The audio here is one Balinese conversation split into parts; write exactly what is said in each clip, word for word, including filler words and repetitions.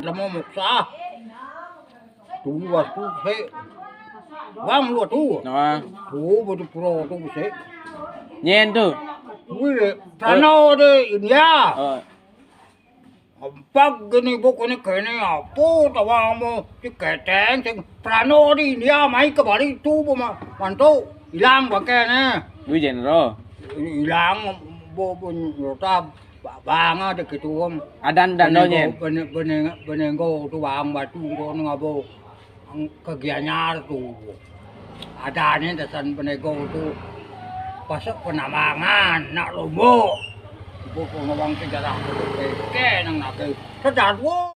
Lama moksa. Tuh, waktu saya. Bang, lu tuh. Nah. Tuh, betul pro tuh, saya. Nyen tuh. Wih, Prano de India. Oh. Ampak gini buku ni kene apa tawang mo di keteng sing Prano di India mai kembali tu bu ma-, mantu hilang bangkene. Wih, Jenro. Hilang bu, bu nyota ba-, banga de gitu om. Adan dan Benenggo, donyen. Bene-, bene-, benenggo tu bang batu ko ngabo. Ang kagianyar tu. Adane desan Benenggo tu. Pasuk penambangan, nak lombok. Ibu pengawang sejarah ke nang nak ke. Sedar wo.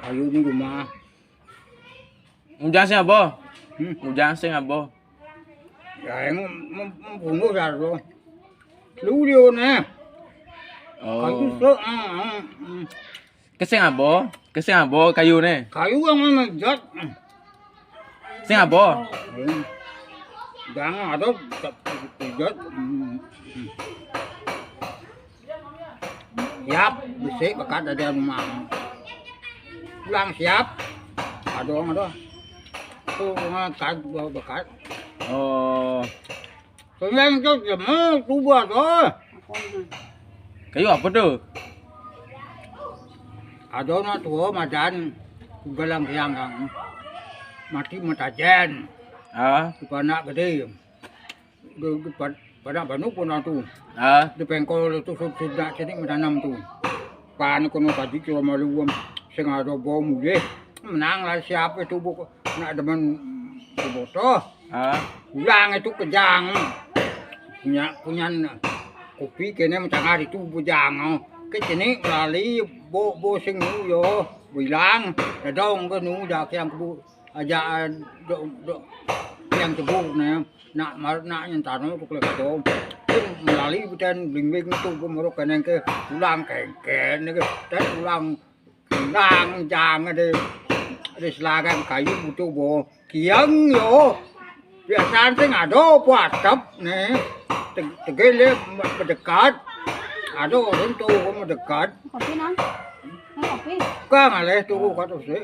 Ayo ni rumah. Ngujang sing abo? Hmm? Ngujang sing abo? Ya, yang mem-, membunuh ya, lo. Lu dia, ne. Oh. Kayu so, ah, ah, hmm. Ke sing abo? Ke sing abo kayu ne? Kayu yang mana jat? Sing abo? Hmm. Jangan ada jat. Hmm. Hmm. Siap, besi bekat dari rumah. Pulang siap. Ada orang ada. Tu bekat, dua bekat. Oh. Kemudian tu jemu tubuh tu. Kayu apa tu? Ada nak tua madan galang siang kan. Mati matajen. Ah. Di panak gede. Di, di pad-, panak banu pun tu. Ah. Di pengkol tu sud-, sudah sini menanam tu. Pan kono padi kilo malu sing ada bau mulih. Menang lah siapa tu buku nak demen botoh. Ah. Pulang itu kejang. Punya, punya kopi kene mencangar itu bujang. Ke sini melali bo, bo sing yo bilang dadong ke nu jak yang kebu aja do, do yang kebu ne. Nak mar-, nak nyentano tu kele kedo. Melali beten bling-bling tu bu meruk keneng ke pulang kengken ke. Dan pulang Nang jang de, de selagang kayu butuh bo. Kiang yo. Biasane sing ada apa atep ne. Te-, tegele mendekat. Ada orang tu mendekat. Kopi, Nang? Nang kopi? Kang aleh tu kata sih.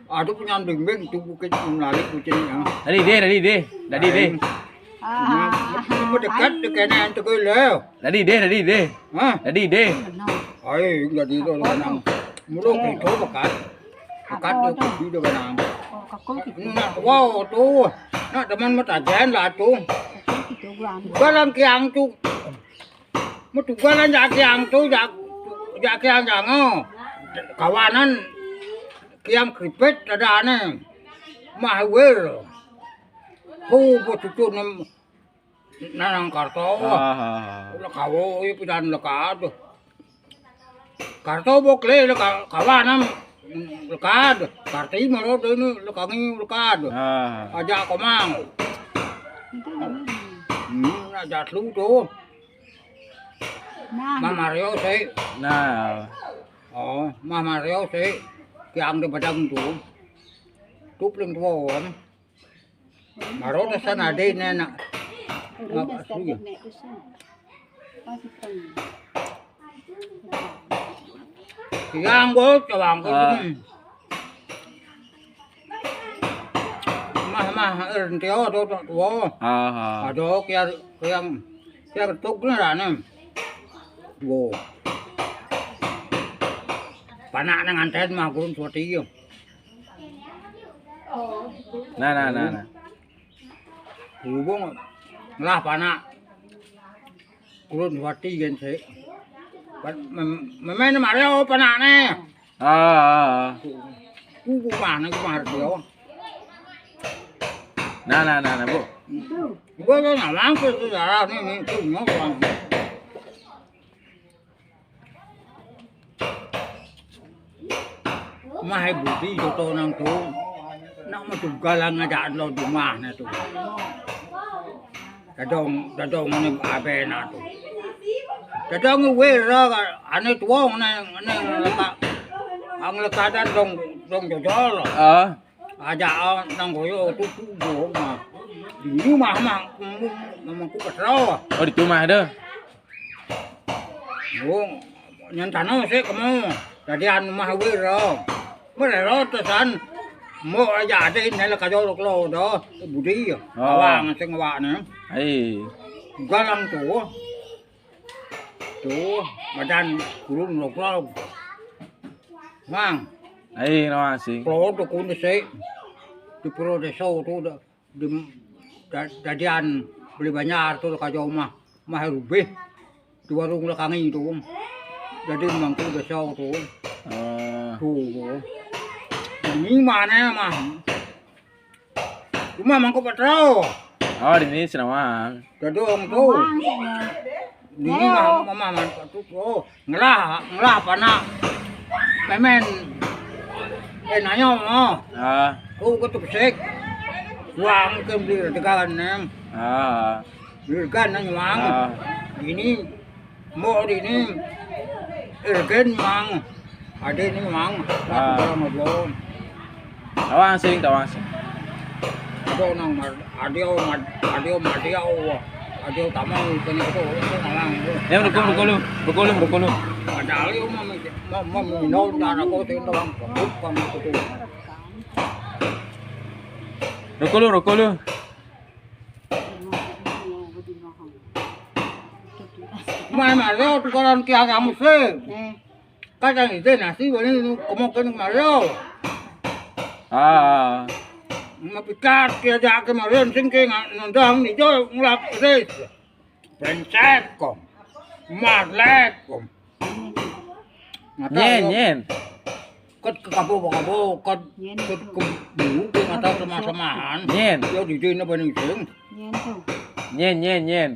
Ada penyanding beng tu bukit melalik kucing yang. Tadi deh, tadi deh. Tadi deh. Lain. Ah, mendekat ah, dekene tegele. Tadi deh, tadi deh. Hah? Tadi deh. Benar. Ai, jadi tu. Apa nang. Mulu eh, gitu bekat. Bekat apa tu tu? Kopi tu benang. Oh, kakul gitu. Nak wow tu. Nak teman metajen lah tu. Kakul gitu gua ambil. Balang kiang tu. Metugalan jak kiang tu, jak, jak kiang jango. Kawanan kiang kripit dadane. Mahwir. Ku betutu nem nanang karto. Ah, ah, ah. Ula kawo, iya pidan lekad. Karto bokle leka-, kawanam lekad. Karti maro dene lekangi lekad. Ah. Aja komang. Hmm, aja lu tu. Nah. Mah Mario sih. Nah. Oh, Mah Mario sih. Kiang di badang tu. Tu paling tua kan. Maro tasan ade ne nak. Ngapa suya? Kiang go cawang ko. Ah. Hmm. Mah, mah, er, ntio, to, to, tuo. Ah, ah. Ado, kiar, kiang, kiar tuk ne rane. Wo. Panak ne nganten mah gurun suati yo. Nah, nah, nah, nah. Hubung lah panak. Kulun wati gen sik. Pat-, mem-, memen Mario panakne. Ah, ah, ah. Ku, ku mana ku Mario. Nah, nah, nah, nah, Bu. Gua tu nak langsung tu darah ni, ni tu nyok. Mah budi joto nang tu. Nak matugalan ngajak lo di mah na tu. Dadong, dadong ni abena tu. Dadong wira ane tuong ne, ne leka. Ang lekadan dong, dong jojol. Ah. Aja, ah, nang goyo tu tubuh mah. Ini mah, mah, mah, mah, ku kesel. Oh, di rumah tuh. Wong, nyantano sik kemu. Dadi anu mah wir. Merero tesan. Mau aja ada ini lah kajolok lo do. Budi ya. Oh. Awang sing awakne. Hai. Galang tuh. Tuh, badan kurun lo. Mang. Hai, nawang sing. Lo tuh kunde sik. Di Purworeso tuh udah. Di da-, dadian beli banjar tuh ka jauh mah, mah rubih di warung belakang itu. Jadi mangku desa tuh. Ah. Tuh. Ini mana mah? Cuma mangku petro. Oh, di sini senawang. Dadong tuh. Ini mah mama mantap tuh. Oh, ngelah, ngelah apa nak? Pemen. Eh, nanya, oh. Ah. Oh, ketuk sik. Wang ke beli regan nem. Ah. Beli regan nanya wang. Ah. Ini mau di ini. Ergen wang. Ada ini wang. Ah. Aku belum. Tawang sing, tawang sing. Adio nang mar-, adio mad-, adio madio. Adio tamang itu nih, itu, itu tamang itu. Ya, rukun, rukun lu, rukun lu, rukun lu. Padahal itu mah, mah, mah, minum, dan aku sing tawang, bukan itu. Rukun lu, rukun lu. Mah, mah, lo tukaran kiang kamu sih. Eh. Kadang itu nasi bani kemungkinan Mario. Ah. Mapikat kaya dake Mario sing ke nga-, nondang ni jo ngulap res. Brengsek ko. Marlek ko. Nyen, nyen. Ket ke kabo kabo, ket, ket ke bulu, ke mata sama-samaan. Nyen. Yo di dina bani sing. Nyen tuh. Nyen, nyen, nyen.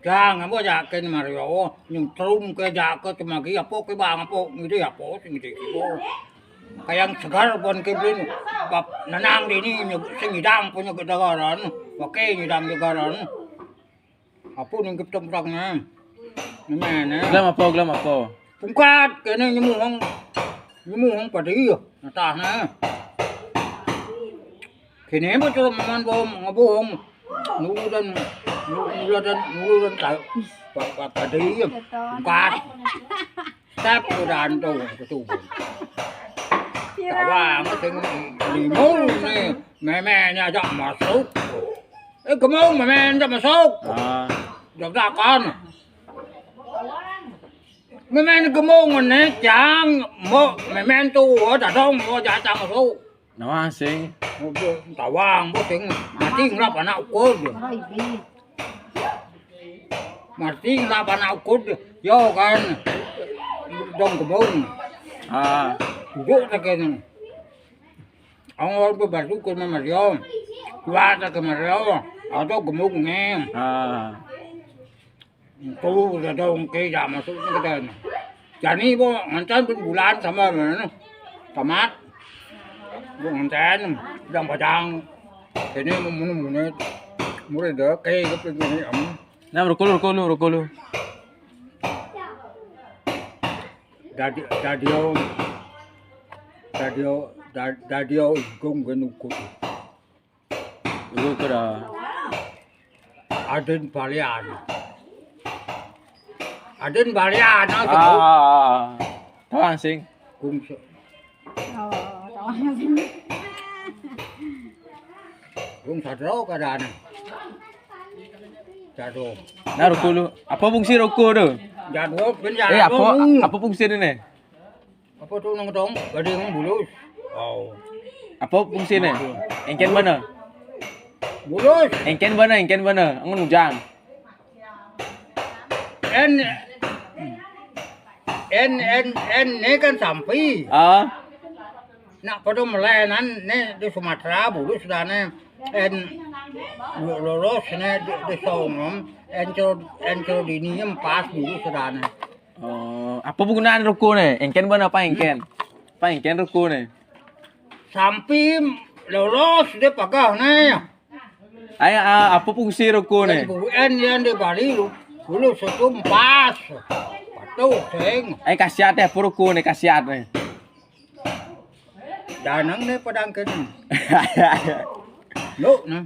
Jang, apa jaken Mario? Nyung trum ke jake cemagi apa ke bang apa ngide apa sing ngide kibo. Kayang segar pun ke blin. Bab nenang dini nyeg-, sing ngidang punya gedagaran. Oke, ngidang gegaran. Apa ning keptong-keptongnya? Nemene. Gelam apa, gelam apa? Pungkat kene nyemuhang. Nyemuhang pada iya. Natahne. Kene apa coba maman bom ngebohong. Nulu dan, nulu dan, nulu dan ta-, pa-, pa-, pada iya. Pungkat. Step udah anto ketubung. Tawang sing limau nih. Memenya aja masuk. Eh, gemung memen aja masuk. Ah. Jabdakan. Memen gemung nih, cang. Mau memen tuh, dadong, mau jatang masuk. Nawang sing. Tawang, bos sing. Mati ngelap anak ukur. Mati ngelap anak ukur. Yo kan. Dong gemung. Ah. Duduk tak kene. Ang orang berbasu ke Mario. Kuat ke Mario. Atau gemuk nih. Ah. Tuh, udah dong ke, ya, masuk ke dalam. Jani, bo, ngancan pun bulan sama mana. Tamat. Bo, ngancan, bilang padang. Ini mau munuh munuh. Murid dah, kayak gitu gini, am. Nah, rukulu, rukulu, rukulu. Dadi, dadio, dadio, da-, dadio igung genuku. Igung kera. Aden balian. Aden balian, ah, ah, ah, ah. Tawang sing. Kung se-, oh, tawang sing. Kung sadro kadaan. Jatuh. Nah, rukulu. Apa fungsi ruku tuh? Jatuh, ben jatuh. Eh, apa, apa fungsi ini? Apa tuh nang dong? Gadi nang bulus. Oh. Apa fungsi ini? Engken mana? Bulus. Engken mana, engken mana? Angun ujang. En, en, en, en, ini kan sampi. Ah. Nak pada melenan nih di Sumatera, bulus dane. En, lo-, lolos nih di, di Songom. En cro, en cro dini pas bulus dane. Oh, apa penggunaan ruku nih? Engken bana apa engken? Apa engken ruku nih? Sampi lolos dia pagah nih. Ayo, ah, apa fungsi ruku nih? Bukan yang di Bali lu. Dulu soto empas. Patuh, sing. Ayo, khasiat deh, apa ruku nih, khasiat nih. Danang nih padang kene. Lu, nah.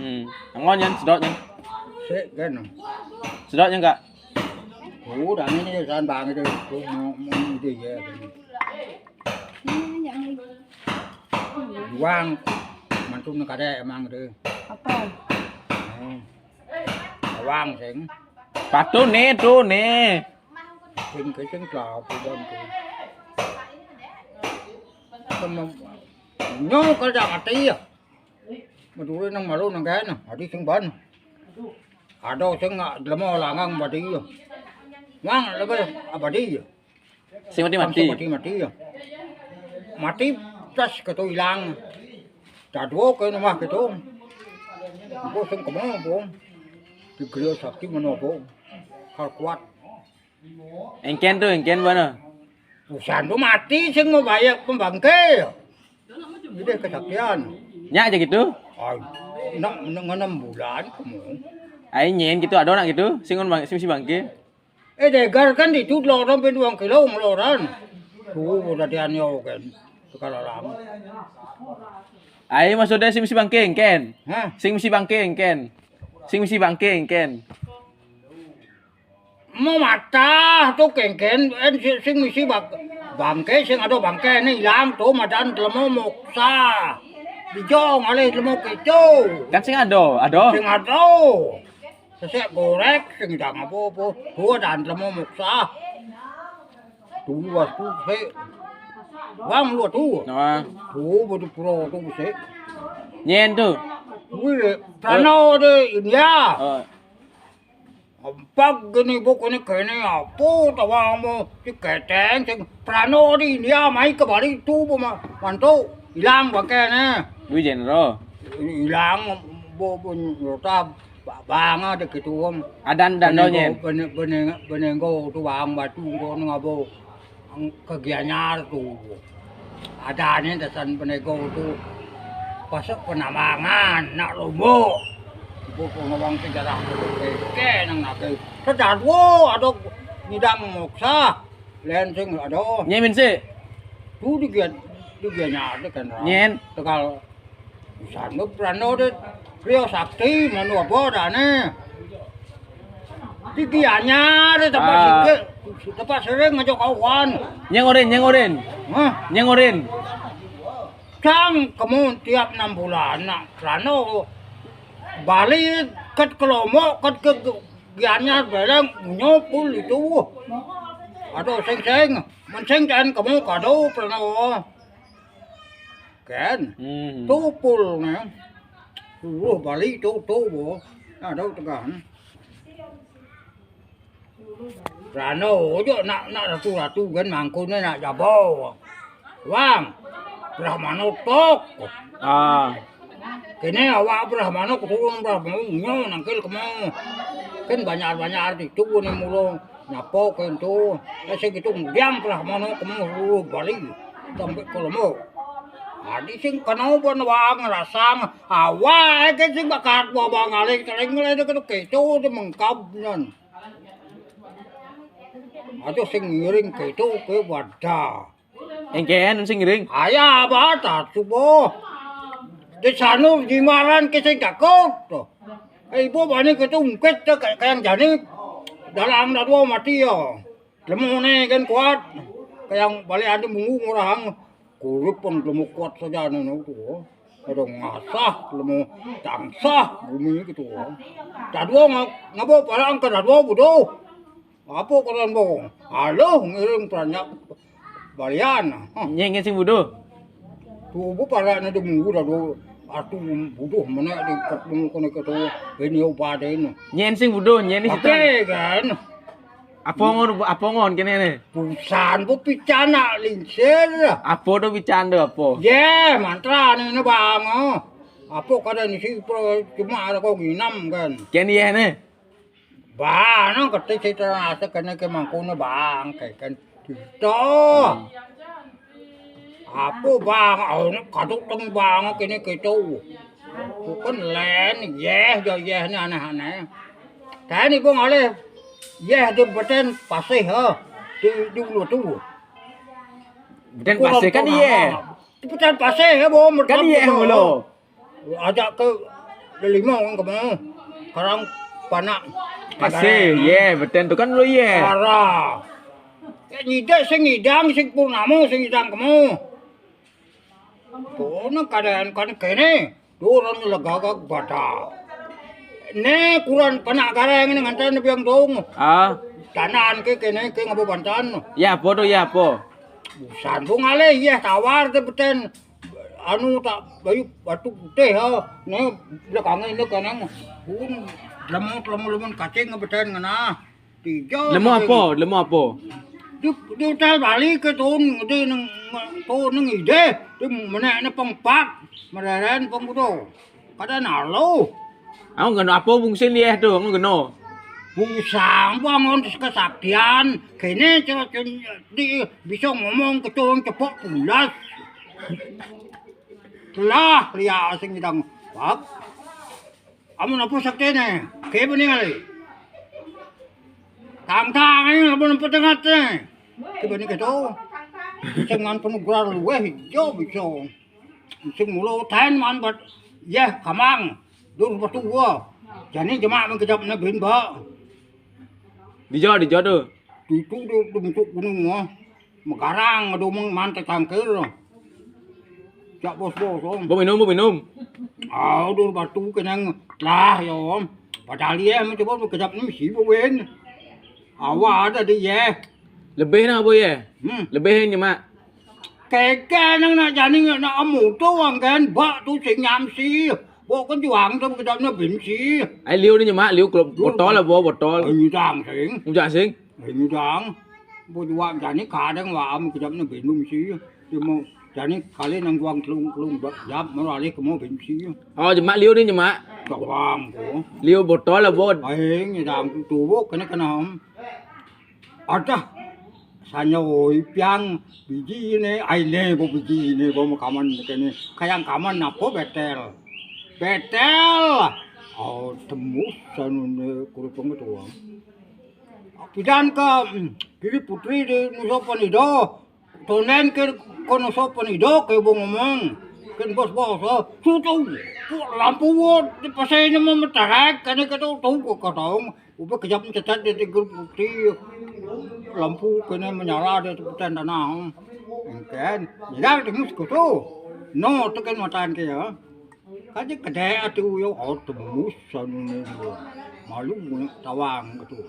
Hmm. Angon nyen, sedot nyen. Sik kan. Sedot nyen, Kak. Oh, dan ini kan bang itu. Tuh mau mau itu ya. Wang, mantu ne kadek emang tu. Apa? Hmm. Wang sing. Patu ne tu ne. Sing ke sing kelapa dan tu. Sama nyo kerja mati ya. Madure nang malu nang kene, adi sing ban. Ada sing ngak delemo langang badi ya. Wang lebe abadi ya. Sing mati-mati. Sing mati-mati ya. Mati tas ketu ilang. Dadua ke rumah ketu. Engko sing kemo po. Digriya sakti menopo. Kal kuat. Engken tu, engken bana. Usan tu mati sing mau bayar pembangke. Ini kesaktian. Nyak aja gitu. Ay, nak nak enam bulan kamu. Ai nyen gitu, ada nak gitu. Sing bang, sing si bangke. Eh, degar kan di tu loran pen dua kilo ngeloran. Tuh, udah dianyo kan. Sekarang lama. Ai maksudnya sing si bangke engken. Hah? Sing si bangke engken. Sing si bangke engken. Mau matah tu kengken, eh, si- sing misi bak- bangke, sing ada bangke ni ilang tu madan telemu moksa. Dijong alih telemu keco. Kan sing ada, ada. Sing ada. Sesek gorek, sing dang apa-apa. Dua dan telemu moksa. Dua tu sik. Wang lu tu. Nah. Tu betul pro tu sik. Nyen tu. Wih, tanah de India. Oh. Empak gini bu kene kene apa tawamu si keteng sing prano di India mai kembali tu bu ma- mantu ilang bangkene. Dwi Jenderal. Ilang bu bu nyota bang ada gitu om. Adan dan donyen. Benenggo benenggo tu bang batu ngono ngabo. Ke Gianyar tu. Adane desan penego tu. Pasuk penambangan nak lombok. Ibu pengawang sejarah ke nang nake. Sedadwo ada ngidang moksa. Len sing ada. Nyemin sik. Tu di Gian di Gianyar de kan. Nyen. Tegal Sanu prano de Rio Sakti manu apa dane. Iki anyar de tempat Ah. Sike, tempat sering ngajak kawan. Nyeng orin, nyeng orin. Hah? Nyeng orin. Cang kamu tiap enam bulan nak prano balik ket ke Lombok ket ke Gianyar beleng nyopul itu. Aduh sing sing, mensing dan kamu kado prano. Ken. Hmm. Tupul ne. Suruh balik tu tu bo. Ada tekan. Rano ojo nak nak ratu-ratu kan mangkune nak jabo. Wang. Brahmano tok. Ah. Kene awak Brahmano keturun Brahmano nyo nangkil kemo. Kan banyak-banyak arti tu ni mulo. Nyapo kento, eh, sing itu diam lah mano kemu balik sampai ke Lombok. Adi sing kena ban wang rasang awak ke sing bakat babang alih kering le de ketu keto de mengkab nyan. Aduh sing ngiring keto ke wadah. Engken sing ngiring. Ayah batat subuh. Di sanu jimaran ke sing takut. Eh, ibu bani ketu ungkit te kayak kayak jani. Dalam dadua mati ya. Lemune kan kuat. Kayak balik ada munggu ngurahang. Kurip pun lemu kuat saja anu tu. Ada ngasah lemu tangsah bumi gitu. Dadua ngabo parang ke dadua bodoh. Apa koran bo? Aloh ngiring banyak Balian. Hah. Nyén, nyén sing buduh? Tubuh parane di minggu dah do. Atu buduh menek di ketemu kene ketu. Ini upaden. Nyén sing buduh, nyén sing Oke kan. Apa ngon, apa ngon kene ne? Busan bu pican nak lingsir. Apa do pican do apa? Ye, mantra ne ne bang. Apa kada ni si pro cuma ada kau ginam kan. Ken ye ne? Bang, nang kete cerita asa kene ke mangkune bang, kayak kan. Cerita. Apa bang? Oh, kaduk teng bang kene ketu. Bukan len, yeh, jo yeh ni aneh-aneh. Tani bang aleh, yeh di beten pasih ha. Di, di ulu tu. Beten pasih kan ye. Beten pasih ha, bom. Kan ye mulo. Ajak ke lima orang kamu. Karang panak. Pasih, ye, beten tu kan lo ye. Ara. Nyidek sing ngidang, sing purnamo, sing ngidang kamu. Kono keadaan kan kene, turun legagak bata. Ne kuran panak gareng ini ngantan biang dong. Ah. Tanan ke kene ke ngabo bantan. Ya apa tu, ya apa? Busan bu ngalih, ya tawar te beten. Anu tak bayu batu putih ha. Ne belakang ini kanang. Pun lemu lemu lemu kacing beten ngena. Tiga. Lemu apa? Lemu apa? Di, di hotel Bali ke tun, di neng, tun neng ide, di menek ne pengpak, mereren pengkudo. Kada nalo. Aku ngeno apa bungsin dia tu, aku ngeno. Bungsang bangun kesaktian, kene cewek di bisa ngomong ke tun cepok pulas. Telah lia sing ngidang. Pak. Amun apa saktene, ke bani ngali. Tang-tang ini lamun apa tengat ne. Ke bani ketu. Sing ngan penuh gelar luweh jo bisa. Sing mulo ten man bat. Yeh kamang. Dur batu gua. Jani jemak mengkejap ne bin ba. Dijo, dijo tu. Itu tu bentuk gunung ah. Megarang ada meng mantai tangkil. Cak bos-bos om. Bo minum, bo minum. Au dur batu kenyang lah ya om. Padahal ye mencoba kejap ni mesti bo wen. Awa ada di ye. Lebih na bo ye. Hmm. Lebih ni mak. Keke nang nak jani nak amu tu wang kan bak tu sing nyam si. Bo kan juang tu kejap ni bin si. Ai liu ni mak, liu botol lah bo botol. Ai nyidang sing. Ujak sing. Ai nyidang. Bo juang jani kadang wa am kejap ni bin si. Cuma jani kali nang juang kelung kelung jam mau alih kemo bin si. Oh jemak liu ni jemak. Juang ko. Liu botol lah bo. Ai nyidang tu bo kena kena om. Adah, sanya oi piang biji ne, ai ne bo biji ne bo makaman kene. Kayang kaman apa betel? Betel. Oh, tembus sanu ne kurupung tu. Pidan ke kiri putri di Nusa Penida. Tonen ke kono Nusa Penida ke bo ngomong. Ken bos-bos, oh, tutu. Lampu di pasai ne memetarek kene ketu tu ko katong. Upa kejap cetet di tiga putih. Lampu kene menyala di tepitan tanah. Engken, nyidang tembus kutu. No, tekan matan ke ya. Kaje kedek atu yo, oh, tembus sanu ni. Malu tawang kutu.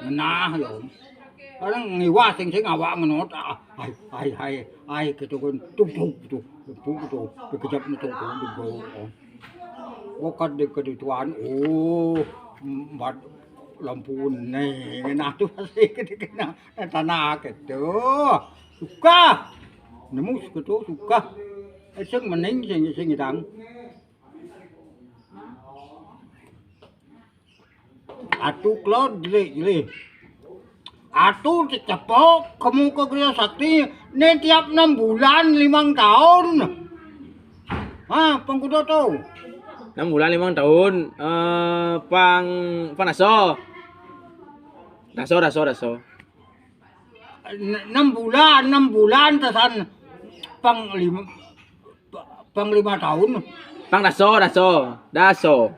Ngenah yo. Kadang ngiwah sing-sing awak ngenot. Ah, ai, ai, ai, ai, ketu kan. Tuk, tuk, tuk. Tuk, tuk. Kejap ni tuk, tuk, tuk, tuk. Wakat dek ke tuan, oh, bat lampu ne, nah tu pasti kena kena tanah ketu. Suka. Nemu ketu suka. Eseng mening sing sing idang. Atu klod jeli jeli. Atu cepok kamu ke Gereja Sakti ni tiap enam bulan limang tahun. Ha, pengkudo tu. Enam bulan limang tahun, eh, pang, pang daso. Daso, daso, daso. Enam bulan, enam bulan tasan pang lima, pang lima tahun. Pang daso, daso, daso.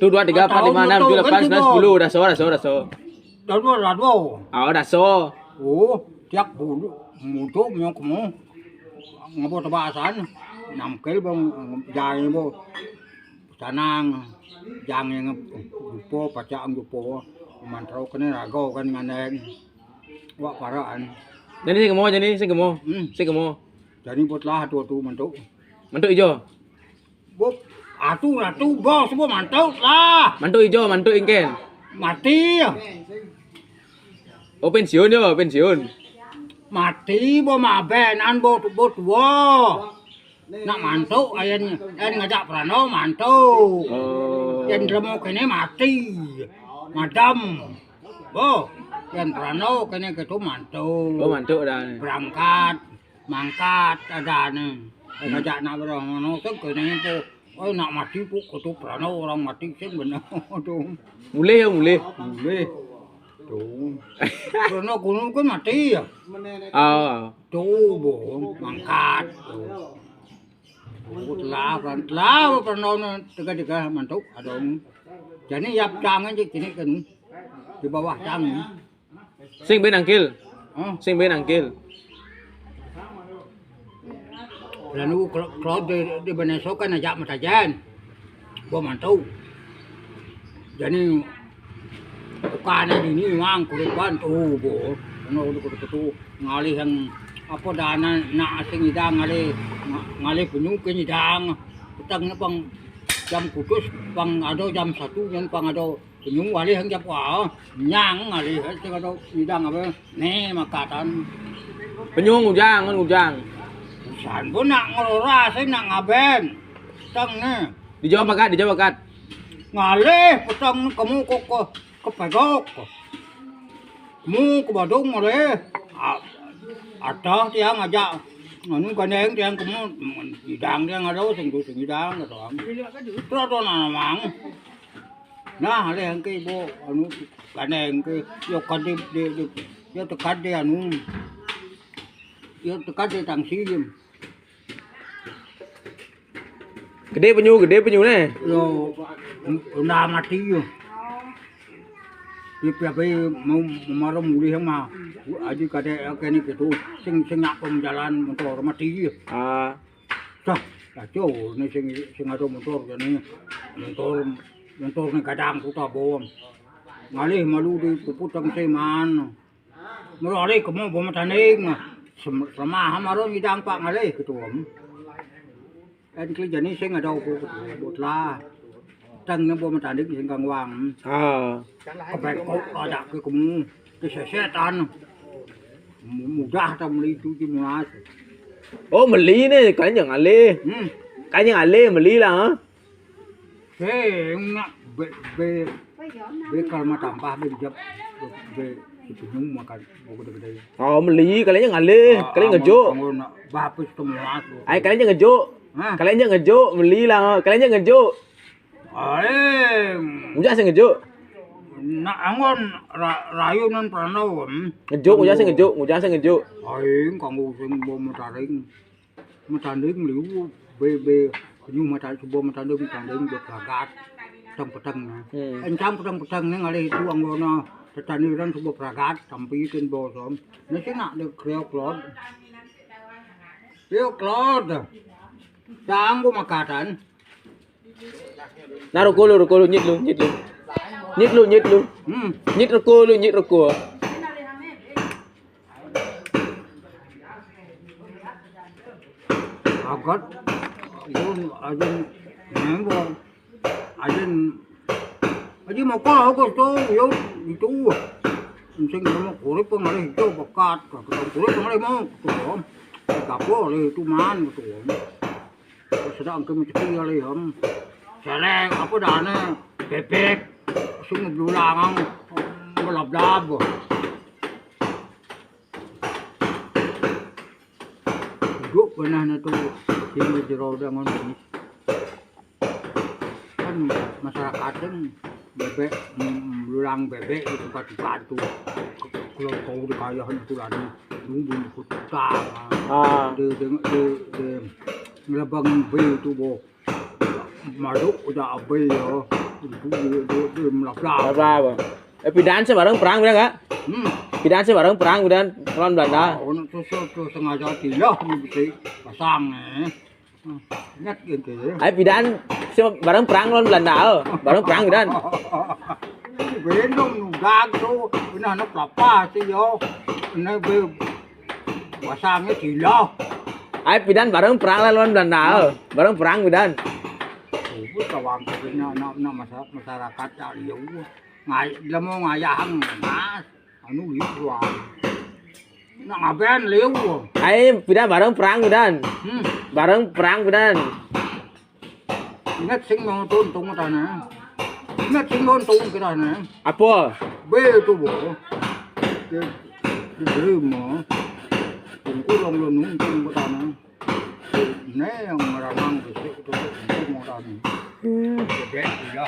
Tu dua, tiga, empat, lima, enam, tujuh, delapan, sembilan, sepuluh. Daso, daso, daso. Daso, daso. Ah, daso. Oh, tiap bulu mutu nyok mu. Ngabo tebasan. Nangkel bang jai bo. Tanang jang yang dupo pacak dupo. Mantro kene rago kan ngandeng. Wak paraan. Jani sing kemo, jani sing kemo. Hmm. Sing kemo. Jani buat lah atu-atu mantuk. Mantuk ijo. Buk, atu, atu, bos, bos, mantuk lah. Mantuk ijo, mantuk ingken. Mati. Oh, pensiun yo, pensiun. Mati, bos, mabenan, bos, bos, tua. Nak mantuk, ayen, ayen ngajak prano, mantuk. Oh. Yen lemo kene mati. Madam. Bos, yen prano kene ketu mantuk. Oh, mantuk dah. Berangkat. Mangkat adane. Eh, ngajak nak weruh ngono sing kene engko. Oh, nak mati pu kudu prano orang mati sing bener. Aduh. Mulih ya, mulih. Mulih. Tuh. Prano gunung kuwi mati ya. Oh. Tuh, Bu, mangkat. Tuh. Telah, telah, prano tega-tega mantuk adong. Jani yap cangen cek kene kan. Di bawah cangen. Sing ben angkil. Hah? Sing ben angkil. Lalu kalau, kalau di, di Beneso kan ajak matajen. Gua mantu. Jadi, bukan ini memang kulit ban tuh, Bu. Ono kudu kudu ngalih yang apa dana nak sing idang ngalih, nga-, ngalih penyu ke nyidang. Petang pang jam kudus, pang ada jam satu, yen pang ada penyu ngalih yang jam, wah, nyang ngalih, sing ada nyidang apa? Nih, makatan. Penyu ngujang, kan ngujang. San pun nak ngelora, sing nak ngaben. Petang nih. Dijawab, Kat, dijawab, Kat. Ngalih, petang kamu kok, kok kepegok. Mu ke Badung mare. A-, ada tiang ajak. Anu gandeng tiang kemu, idang tiang ada sing tu sing idang kata. Terus tu namang. Nah, le engke ibu anu gandeng ke yo kade de, de, yo tekade anu. Yo tekade tangsim. Gede penyu, gede penyu ne. Yo, udah mati yo. Di piape mau maro mulih mah. Aji kade kene gitu. Sing, sing nyak pemjalan motor mati yo. Ah. Sah, kacau ne sing, sing ada motor jane. Motor, motor ne kadang kuta bom. Ngalih malu di puput tang seman. Merari kemu bom tanding. Sem-, semah maro nyidang pak ngalih gitu om. Kan kli jani sing ada ukur bot lah. Tang ne bom tanding sing kang wang. Ah. Kebengkok ada ke kemu. Kesesetan. Mu-, mudah ta meli itu di mulas. Oh, meli ne, kalian jangan ngalih. Hmm. Kalian jangan ngalih, meli lah, ha? Sing nak be, be, be kalau mau tambah be jep, be, be si penyu makan, mau gede-gede. Oh, meli, kalian jangan ngalih, ah, kalian ngejuk. Anggo nak bahapus ke mulas. Ai, kalian jangan ngejuk. Hah? Kalian jangan ngejuk, meli lah, kalian jangan ngejuk. Ai. Ngujak sing ngejuk. Nak anggon ra-, rayunan prano, hmm. Ngejuk, ngujak sing ngejuk, ngujak sing ngejuk. Ai, kanggo sing bom metaring. Metanding liu, be, be, penyu meta-, suba metanding, metanding be pragat. Peteng-peteng, nah. Hmm. Encang peteng-peteng ne ngalih itu anggona tetandiran suba pragat, tampi ken bosom. Nek sing nak de kriok lod. Kriok lod. Tanggo makatan. Nah, ruko lu, ruko lu, nyit lu, nyit lu. Nyit lu, nyit lu. Hmm. Nyit ruko lu, nyit ruko. Agat, yun, ajin, nembong. Ajin, ajin mau kau, aku tu, yun, itu. Sing mau kurip pengalih itu bekat, kita kurip pengalih mau, gitu. Kapo oleh itu man, gitu. Sedang ke mesti kali, om. Seleng, apa dane? Bebek. Sing belulang, ngelab-lab. Duduk benah ne tu, sing jero dangon ni. Kan masyarakat kan bebek, mm, belulang bebek di tempat-tempat tu. Kalau kau di kaya itu lah ni, nunggu ikut utang. Ah. Di, di, di, di, ngelabang be tu, bo. Maduk udah abe ya. Itu di, di, di melap-lap. Apa, apa? Eh, pidan sih bareng perang, pidan, Kak? Hmm. Pidan sih bareng perang, pidan lawan Belanda. Ah, ono tu, tu, tu sengaja tilah ni besi pasang, eh. Hmm. Ingat gitu ya. Ai pidan sih bareng perang lawan Belanda, oh. Bareng perang pidan. Bendong nudag tu, pernah nak pelapa sih yo. Nak be-, Pasangnya gila. Ai pidan bareng perang lawan Belanda. Bareng perang pidan. Itu tawang ke na na na masa masyarakat tak liu. Ngai lemo ngayahang mas. Anu liu doang. Nak ngapain liu? Ai pidan bareng perang pidan. Hmm. Bareng perang pidan. Ingat sing mau tuntung tanah. Ingat sing mau tuntung ke tanah. Apa? Be itu bo. Ke di rumah. Tungku long lo nuntung ke tanah. Ne yang meranang ke situ itu tuntung ke tanah. Gede ya.